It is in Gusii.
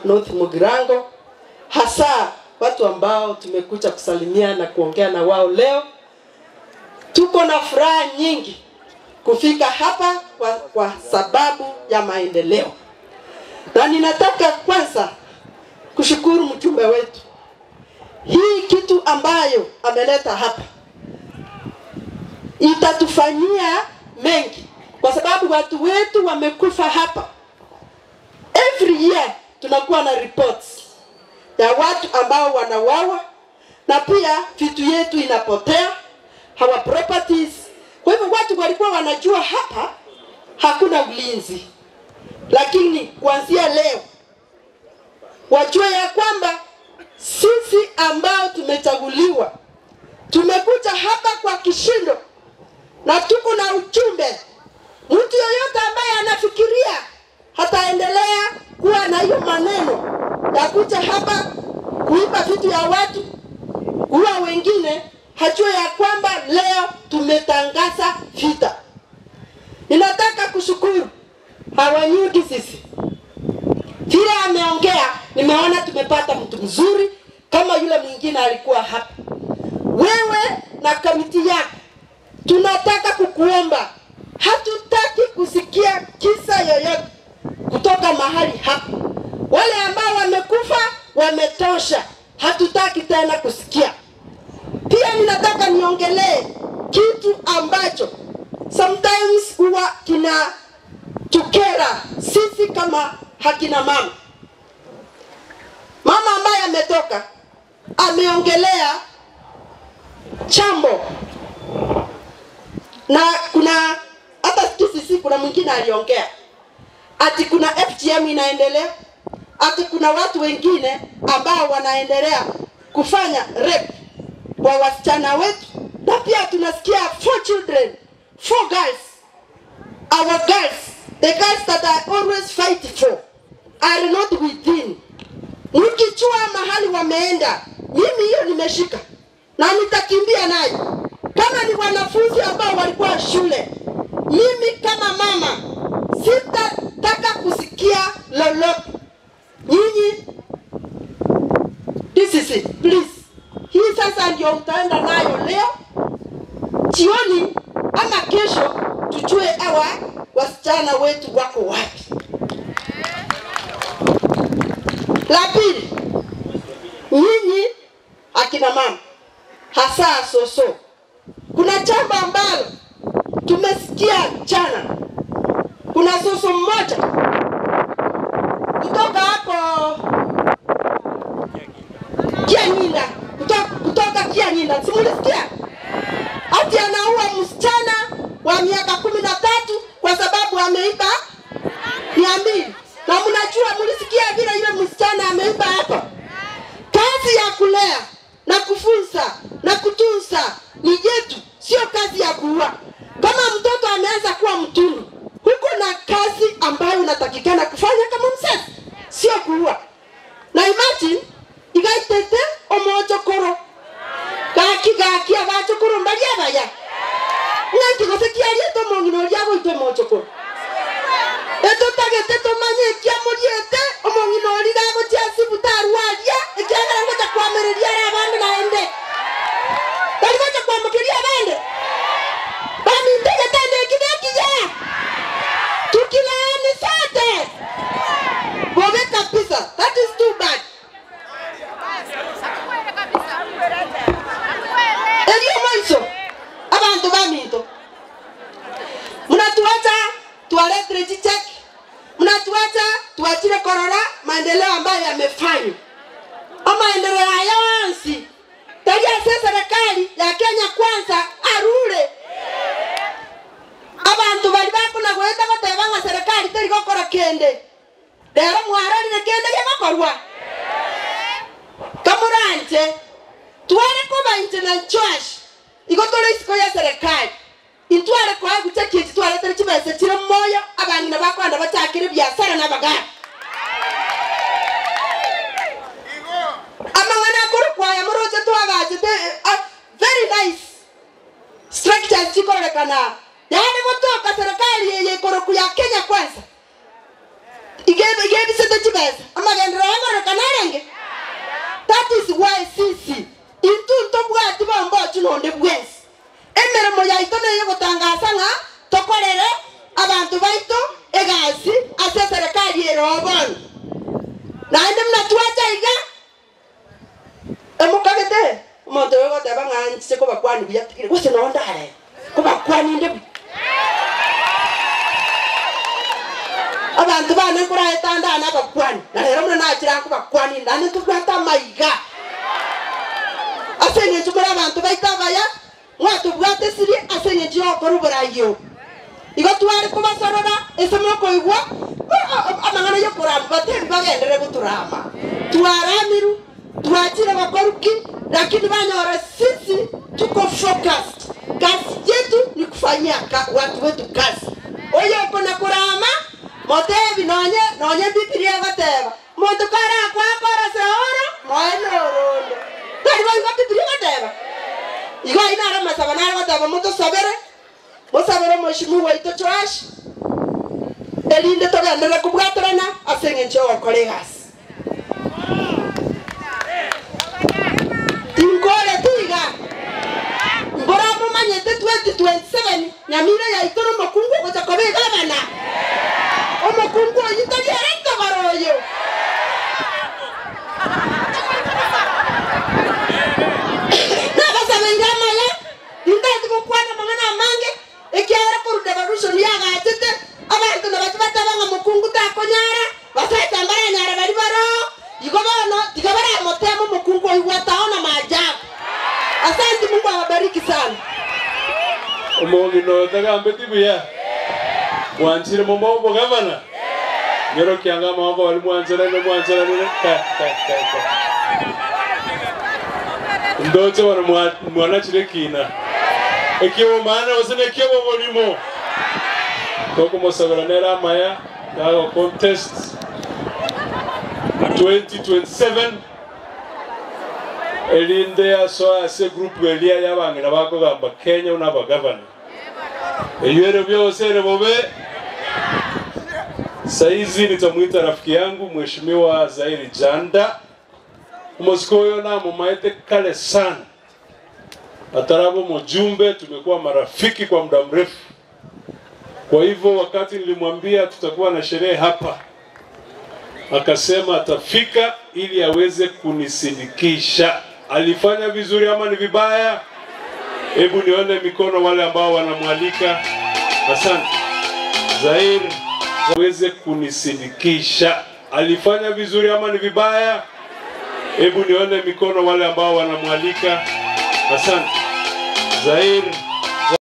North Mugirango, hasa watu ambao tumekuja kusalimia na kuongea na wao leo. Tuko na furaha nyingi kufika hapa kwa, kwa sababu ya maendeleo, na ninataka kwanza kushukuru mjumbe wetu hii kitu ambayo ameleta hapa itatufanyia mengi, kwa sababu watu wetu wamekufa hapa. Every year tunakuwa na reports ya watu ambao wanawawa na pia vitu yetu inapotea, our properties. Kwa hivyo watu walikuwa wanajua hapa hakuna ulinzi, lakini kuanzia leo wajue ya kwamba sisi ambao tumechaguliwa tumekuja hapa kwa kishindo na tuko na ujumbe. Mtu yoyote ambaye anafikiria hataendelea kuwa na hiyo maneno ya kuja hapa kuiba vitu ya watu, kuua wengine, hajue ya kwamba leo tumetangaza vita. Ninataka kushukuru Hawanyuki sisi vile ameongea, nimeona tumepata mtu mzuri kama yule mwingine alikuwa hapa. Wewe na kamiti yako, tunataka kukuomba, hatutaki kusikia kisa yoyote kutoka mahali hapa. Wale ambao wamekufa wametosha, hatutaki tena kusikia. Pia ninataka niongelee kitu ambacho sometimes huwa kinatukera sisi kama hakina mama. Mama ambaye ametoka ameongelea chambo na kuna hata sisi, kuna mwingine aliongea ati kuna FGM inaendelea, ati kuna watu wengine ambao wanaendelea kufanya rape kwa wasichana wetu, na pia tunasikia four children, four girls, our girls, the girls that I always fight for are not within. Mkichua mahali wameenda, mimi hiyo nimeshika na nitakimbia nayo. Kama ni wanafunzi ambao walikuwa shule, mimi kama mama sitataka kusikia lolote. Nyinyi DCC, please, hii sasa ndio utaenda nayo leo jioni ama kesho, tujue hawa wasichana wetu wako wapi. La pili, nyinyi akina mama hasa soso, kuna jambo ambalo tumesikia jana. Kuna soso mmoja kutoka hapo Kianyinda, kutoka, kutoka Kianyinda, si mulisikia? Ati anaua msichana wa miaka 13 kwa sababu ameiba 200. Na mnajua, mulisikia vile yule msichana ameiba hapa. Kazi ya kulea na kufunza na kutunza ni yetu, sio kazi ya kuua. Kama mtoto ameanza kuwa mtundu, huko na kazi ambayo unatakikana kufanya kama mzazi, sio kuua. Na imagine igaitete omochokoro gaki gaki abachokoro mbari abaya ng'anki gose kiariete omong'ina oria agoitwa omochokoro etotagete tomanye ekia moriete omong'ina oria gagochia sibutari aria ekiagera ngocha kwamereria ara abande naende tari gocha kwamokeria abande bamintegete ndeki nekiya tukilaani sote bobe kabisa that is too bad Elio moiso abantu baminto mnatuacha tuwaletire chicheki, mnatuacha tuachire korora maendeleo ambayo yamefanywa amaendeleo haya wansi tari ase serikali ya Kenya kwanza arure abantu bari bakuna gweta goteba ng'a serikali teri gokora kende rero mwarorire kende gegokorwa kamuranje tware koba inche na Josh igo tore isiko ya serikali intware kwa gucha kiti twaretere chibesa chire moyo abang'ina bakwanda bachakire biasara na abagaka amang'ana akoro kwaya moroche twagachete very nice structures chikororekana yaani gotoka serikali eye ikoroku ya Kenya kwanza igebisete chibesa amagenderero yango Naende buna twacha iga, emokagete omonto oyo ogoteba ng'a nchiche kobakwani buya tigire, gose noo ndare kobakwani inde buya. Abanto bane nkoraeta ndane abakwani, na rero buna nachire aa nkobakwani inde, naende ntobwate amaiga. Ase engencho more abanto baito abaya, mwatobwatesirie ase engencho y'ogokora oborai obo. Igo tware kobasorora ase mokoigwa amang'ana y'okorama, batebi bagenderere gotorama. Twaramirwe, twachire gokorwa ki, lakini banyora sisi tuko focused, kazi yetu ni kufanyia watu wetu kazi. Oyokona korama, motebi nonye nonye Bibilia egoteba, Monto karakwake orosire oro, moe noronde. Tari boigo Bibilia egoteba? Igo ayio naro amasabo nare goteba motosabere, Mosabere omoshimiwa oito Joashi, erinde togenderere kobwaterana ase engencho y'ogokora egasi. Tinkoreti iga, mbora momanyete 2027 Nyamira yaito nomokungu ogocha koba egavana. Omokungu oyio tari ere ntogoro oyo. Nabasabeire amaya. Tintageti gokwana amang'ana amange, ekiagera korwa devolution yagachete, abanto nabachia bateba ng'a mokungu takonyara, basacha mbaranyare baria baroo, igo bono tiga baramoteme omokungu oigwe ataona maajabu. Asanti Mungu awabariki sana. Omong'ina oyo tagambeti buya? Mwanchire momo obogavana? Nyorokia anga amaboko baria mwancheranire mwancheranire ka ka ka ka. Ndoche bono mwa mwanachire ekina. Eki'obomaene gose neki'oboborimo. Tokomosabera nere amaya nago contest 2027 erinde asoe ase egroup eria y'abang'ina bakogamba Kenya buna abagavana. Eyio ere buya gose ere bobe? Saizi nitamwita rafiki yangu Mheshimiwa Zairi Janda. Omosike oyo namomaete kare sana, ataraba omojumbe, tumekuwa marafiki kwa muda mrefu. Kwa hivyo wakati nilimwambia tutakuwa na sherehe hapa, akasema atafika ili aweze kunisindikisha. Alifanya vizuri ama ni vibaya? Hebu nione mikono wale ambao wanamwalika. Asante Zair aweze kunisindikisha. Alifanya vizuri ama ni vibaya? Hebu nione mikono wale ambao wanamwalika. Asante Zair.